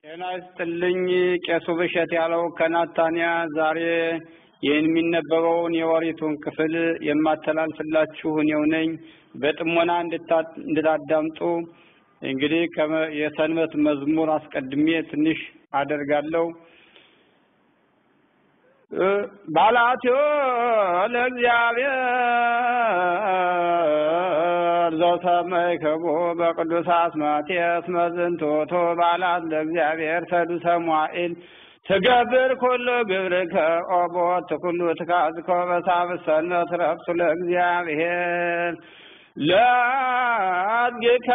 ጤና ይስጥልኝ። ቄሱ ብሸት ያለው ከናታንያ ዛሬ የሚነበበውን የኦሪቱን ክፍል የማተላልፍላችሁ እኔው ነኝ። በጥሞና እንድታዳምጡ እንግዲህ የሰንበት መዝሙር አስቀድሜ ትንሽ አደርጋለሁ። ባላትዮ ለእግዚአብሔር ዘሰመይክቡ በቅዱሳት ማቴዎስ መዝንቶቶ ባላት ለእግዚአብሔር ሰዱሰ መዋዕል ትገብር ኩሉ ግብርከ ኦቦት ኩሉ ትካዝኮ በሳብዕ ሰንበት ዕረፍቱ ለእግዚአብሔር ለአድግከ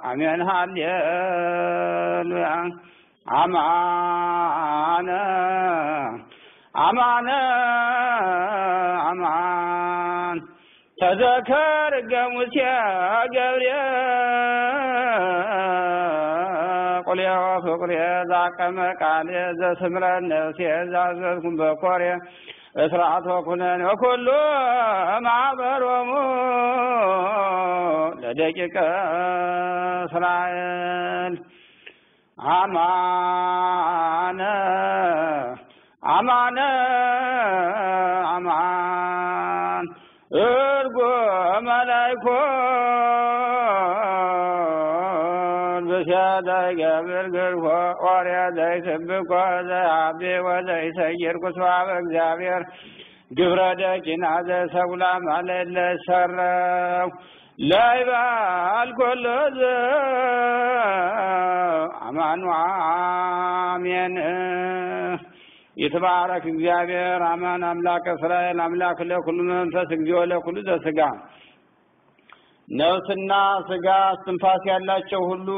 አሜን ሃሌሉያ አማነ አማነ አማን ተዘከር ገሙሴ ገብርኤል ቁልኤ ፍቅሬ ዛቀመ ቃሌ ዘስምረ ነፍሴ ዛዘዝኩም በኮሬ እስራት ወኩነን ወኩሉ ማኅበሮሙ ለደቂቀ እስራኤል አማነ አማነ አማን እርጎ መላይኮን ብስያዳይ ገብር ግርኮ ኦርያ ዘይስብኮ ዘይአቢ ወዘይሰይር ቁስባበ እግዚአብሔር ግብረ ደቂና ዘሰጉላ ማለት ለሰረው ላይባል ኩሉ አማን አሜን። ይትባረክ እግዚአብሔር አማን አምላክ እስራኤል አምላክ ለኩሉ መንፈስ እግዚኦ ለኩሉ ዘሥጋ። ነፍስና ሥጋ እስትንፋስ ያላቸው ሁሉ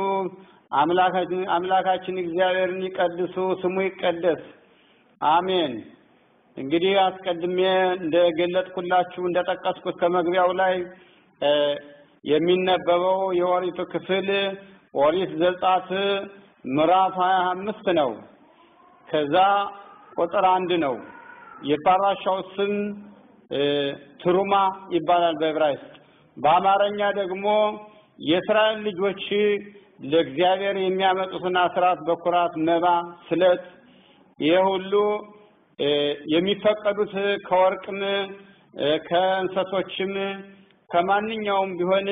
አምላካችን እግዚአብሔርን ይቀድሱ፣ ስሙ ይቀደስ፣ አሜን። እንግዲህ አስቀድሜ እንደገለጥኩላችሁ እንደጠቀስኩት ከመግቢያው ላይ የሚነበበው የኦሪቱ ክፍል ኦሪት ዘጸአት ምዕራፍ 25 ነው። ከዛ ቁጥር 1 ነው። የፓራሻው ስም ትሩማ ይባላል በዕብራይስጥ። በአማርኛ ደግሞ የእስራኤል ልጆች ለእግዚአብሔር የሚያመጡትን አስራት፣ በኩራት፣ መባ፣ ስለት ይሄ ሁሉ የሚፈቀዱት ከወርቅም ከእንሰሶችም ከማንኛውም ቢሆን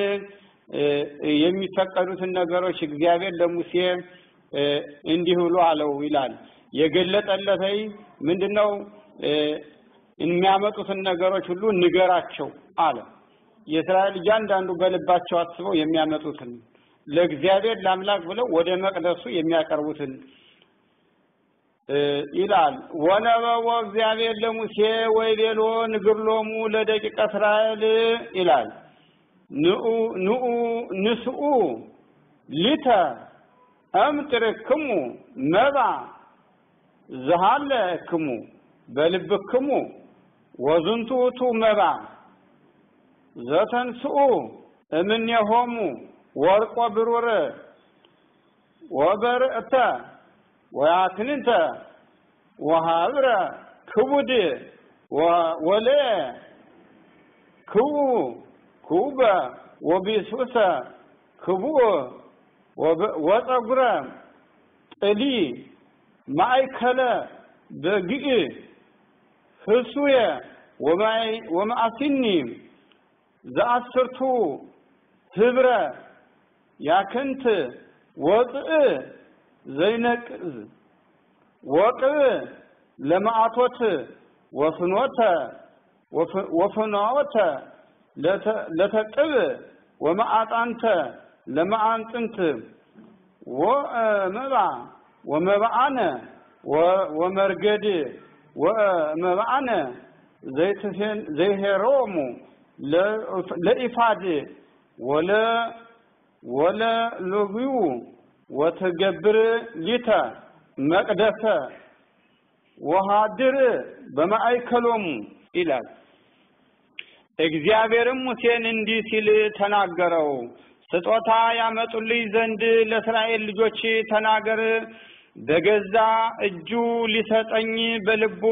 የሚፈቀዱትን ነገሮች እግዚአብሔር ለሙሴ እንዲህ ብሎ አለው ይላል። የገለጠለት ምንድነው? የሚያመጡትን ነገሮች ሁሉ ንገራቸው አለ። የእስራኤል እያንዳንዱ በልባቸው አስበው የሚያመጡትን ለእግዚአብሔር ለአምላክ ብለው ወደ መቅደሱ የሚያቀርቡትን ይላል። ወነበቦ እግዚአብሔር ለሙሴ ወይቤሎ ንግርሎሙ ለደቂቀ እስራኤል ይላል። ንኡ ንኡ ንስኡ ሊተ እምጥርክሙ መባ ዘሃለክሙ በልብክሙ ወዝንቱ ውእቱ መባ ዘተንስኡ እምኔሆሙ ወርቆ ብሩር ወበርእተ ወያክንንተ ወሃብረ ክቡድ ወለ ክቡ ክቡበ ወቢሱሰ ክቡእ ወፀጉረ ጥሊ ማእከለ በግእ ህሱየ ወማአሲኒ ዘአስርቱ ህብረ ያክንት ወፅእ ዘይነቅዝ ወቅብ ለማአቶት ወፍኖተ ወፍኖተ ለተቅብ ወማአጣንተ ለማአንጥንት ወመባ ወመባአነ ወመርገድ ወመባአነ ዘይሄሮሙ ለኢፋድ ወለ ሎጊው ወተገብር ሊተ መቅደሰ ወሃድር በማእከሎሙ ይላል። እግዚአብሔርም ሙሴን እንዲህ ሲል ተናገረው። ስጦታ ያመጡልኝ ዘንድ ለእስራኤል ልጆች ተናገር። በገዛ እጁ ሊሰጠኝ በልቡ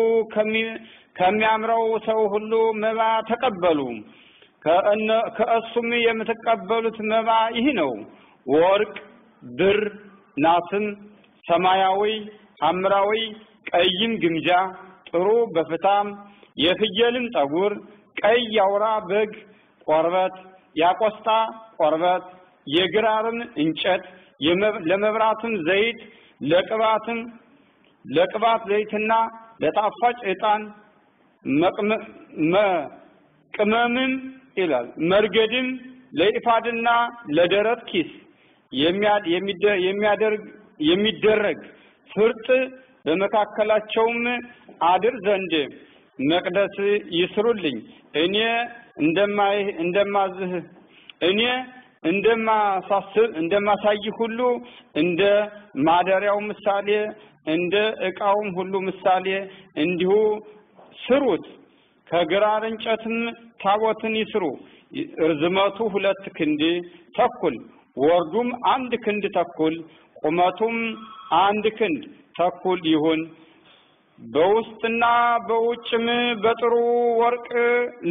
ከሚያምረው ሰው ሁሉ መባ ተቀበሉ። ከእሱም የምትቀበሉት መባ ይህ ነው፦ ወርቅ፣ ብር፣ ናስም፣ ሰማያዊ፣ ሐምራዊ፣ ቀይም ግምጃ፣ ጥሩ በፍታም፣ የፍየልም ጠጉር፣ ቀይ አውራ በግ ቆርበት፣ ያቆስጣ ቆርበት፣ የግራርም እንጨት፣ ለመብራትም ዘይት፣ ለቅባት ዘይትና ለጣፋጭ ዕጣን፣ ቅመምም ይላል፣ መርገድም፣ ለኢፋድና ለደረት ኪስ የሚደረግ ፍርጥ፣ በመካከላቸውም አድር ዘንድ መቅደስ ይስሩልኝ። እኔ እንደማዝህ እኔ እንደማሳይ ሁሉ እንደ ማደሪያው ምሳሌ እንደ ዕቃውም ሁሉ ምሳሌ እንዲሁ ስሩት። ከግራር እንጨትም ታቦትን ይስሩ። ርዝመቱ 2 ክንድ ተኩል፣ ወርዱም 1 ክንድ ተኩል፣ ቁመቱም 1 ክንድ ተኩል ይሁን። በውስጥና በውጭም በጥሩ ወርቅ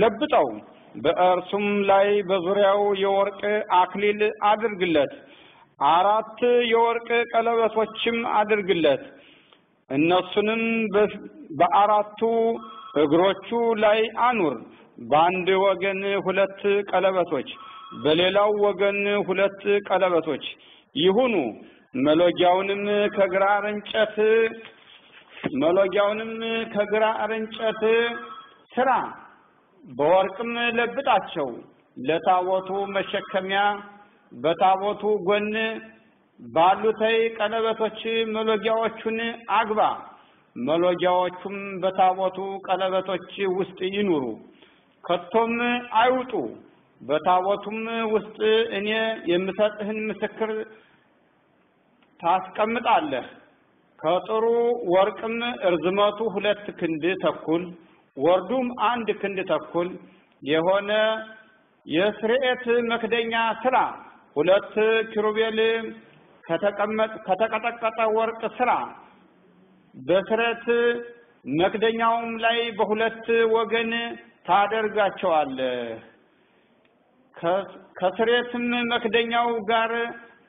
ለብጠው። በእርሱም ላይ በዙሪያው የወርቅ አክሊል አድርግለት። 4 የወርቅ ቀለበቶችም አድርግለት። እነሱንም በአራቱ እግሮቹ ላይ አኑር። በአንድ ወገን 2 ቀለበቶች፣ በሌላው ወገን 2 ቀለበቶች ይሁኑ። መሎጊያውንም ከግራር እንጨት ስራ፣ በወርቅም ለብጣቸው። ለታቦቱ መሸከሚያ በታቦቱ ጎን ባሉት ቀለበቶች መሎጊያዎቹን አግባ። መሎጊያዎቹም በታቦቱ ቀለበቶች ውስጥ ይኑሩ፣ ከቶም አይውጡ። በታቦቱም ውስጥ እኔ የምሰጥህን ምስክር ታስቀምጣለህ። ከጥሩ ወርቅም ርዝመቱ 2 ክንድ ተኩል፣ ወርዱም 1 ክንድ ተኩል የሆነ የስርኤት መክደኛ ስራ። 2 ኪሩቤል ከተቀጠቀጠ ወርቅ ስራ። በስርኤት መክደኛውም ላይ በሁለት ወገን ታደርጋቸዋለህ። ከስርኤትም መክደኛው ጋር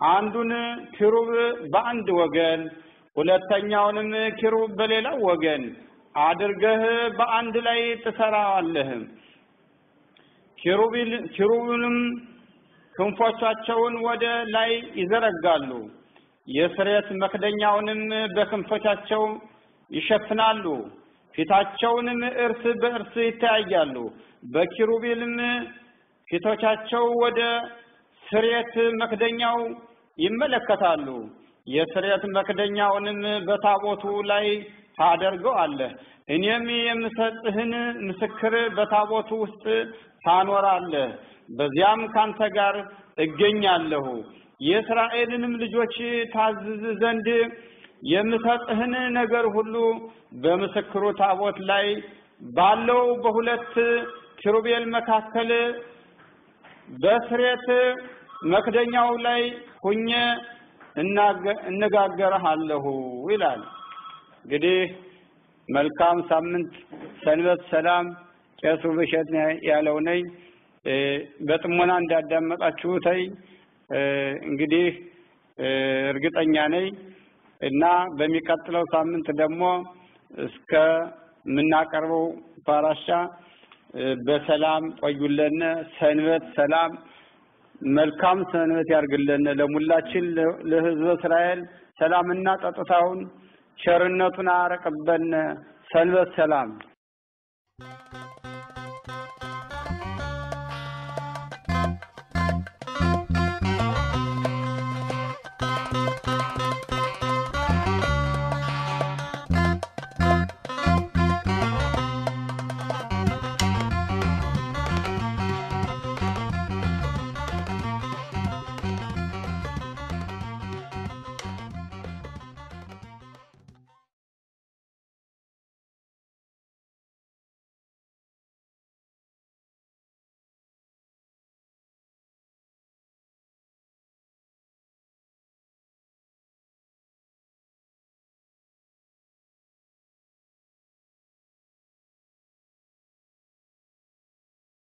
አንዱን ኪሩብ በአንድ ወገን፣ ሁለተኛውንም ኪሩብ በሌላው ወገን አድርገህ በአንድ ላይ ትሰራዋለህ። ኪሩብንም ክንፎቻቸውን ወደ ላይ ይዘረጋሉ፣ የስርየት መክደኛውንም በክንፎቻቸው ይሸፍናሉ። ፊታቸውንም እርስ በእርስ ይተያያሉ። በኪሩቤልም ፊቶቻቸው ወደ ስርየት መክደኛው ይመለከታሉ። የስርየት መክደኛውንም በታቦቱ ላይ ታደርገዋለህ። እኔም የምሰጥህን ምስክር በታቦቱ ውስጥ ታኖራለህ። በዚያም ካንተ ጋር እገኛለሁ። የእስራኤልንም ልጆች ታዝዝ ዘንድ የምሰጥህን ነገር ሁሉ በምስክሩ ታቦት ላይ ባለው በሁለት ኪሩቤል መካከል በስርየት መክደኛው ላይ ሁኜ እነጋገርሃለሁ ይላል። እንግዲህ መልካም ሳምንት፣ ሰንበት ሰላም። ቄሱ ብሸት ያለው ነኝ። በጥሞና እንዳዳመጣችሁት እንግዲህ እርግጠኛ ነኝ እና በሚቀጥለው ሳምንት ደግሞ እስከ ምናቀርበው ፓራሻ በሰላም ቆዩልን። ሰንበት ሰላም፣ መልካም ሰንበት ያርግልን ለሙላችን፣ ለሕዝበ እስራኤል ሰላምና ጸጥታውን ቸርነቱን አረቀበን። ሰንበት ሰላም።